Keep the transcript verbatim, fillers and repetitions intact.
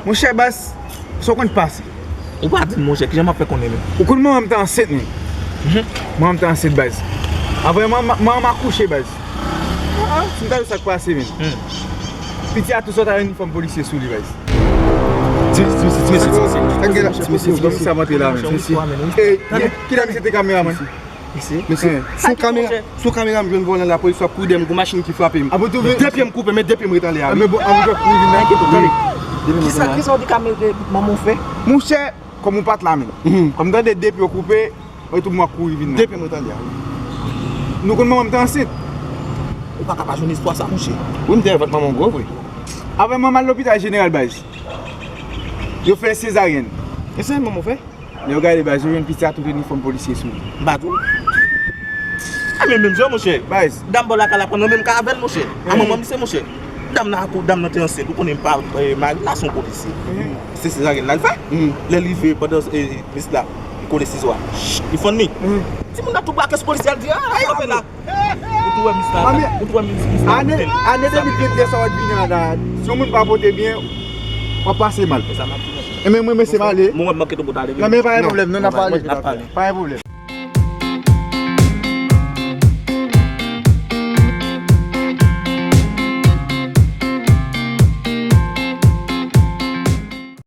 Monchè baz, sa w konn k pase? Ou pa di m, monchè, kijan m ap fè konnen menm? Ou konn manman m te ansent, men. Manman m te ansent, baz. Apre, manman manman m akouche, baz. Si m ta di w sa k pase, men. Piti a tou sot a inifòm polisye sou li, baz. Ti mesye, ti mesye, ti mesye. Sa k gen la? Ti mesye, ti mesye. Sa monte la, men. Ti mesye. Kilè misye te kameramann? Mesye, sou kamera, sou kamera m jwenn vòlè lapolis w ap kouri dèyè m, gon machin ki frape m. De pye m koupe, men de pye m ret anlè a. Men bon, an mwen kouri vin la. Kisa, kisa w di kamera manman w fè? Monchè, kòm ou pa t la menm. Kòm m tande de pye w koupe, mwen tou m ap kouri vin la. De pye m ret anlè a. Nou konn manman m te ansent. Ou pa ka pa jwenn espwa sa, monchè. Wi, m te wè vant manman w gwo vre. Apre manman al lopital jeneral baz. Yo fè sezaryèn. E se manman w fè? Lè yo gade baz, yo jwenn piti a tout inifòm polisye sou li. M pa di w. A men menm jan, monchè. Baz. Dam bò lakay la pran nan menm ka avè l, monchè. A manman misye, monchè. Dam nan akou, dam nan te ansent, ou konnen m pa, mari la se yon polisye. Se sezaryen l al fè. Lè l rive, pandan mesye la, li kole sizo a. Li fann li. Timoun nan tou brake sou polisye a, l di, a, sa fè la. Ou tou wè mis la, ou tou wè mis la. Ane, ane de mil vennde sa w ap vini an la. Si yon moun pa pote byen, w ap pase mal. E men mwen, mesye, m ale. Mwen, mwen manke tou bout ale. Non, men pa gen pwoblèm, non, n ap pale. N ap pale. Pa gen pwoblèm.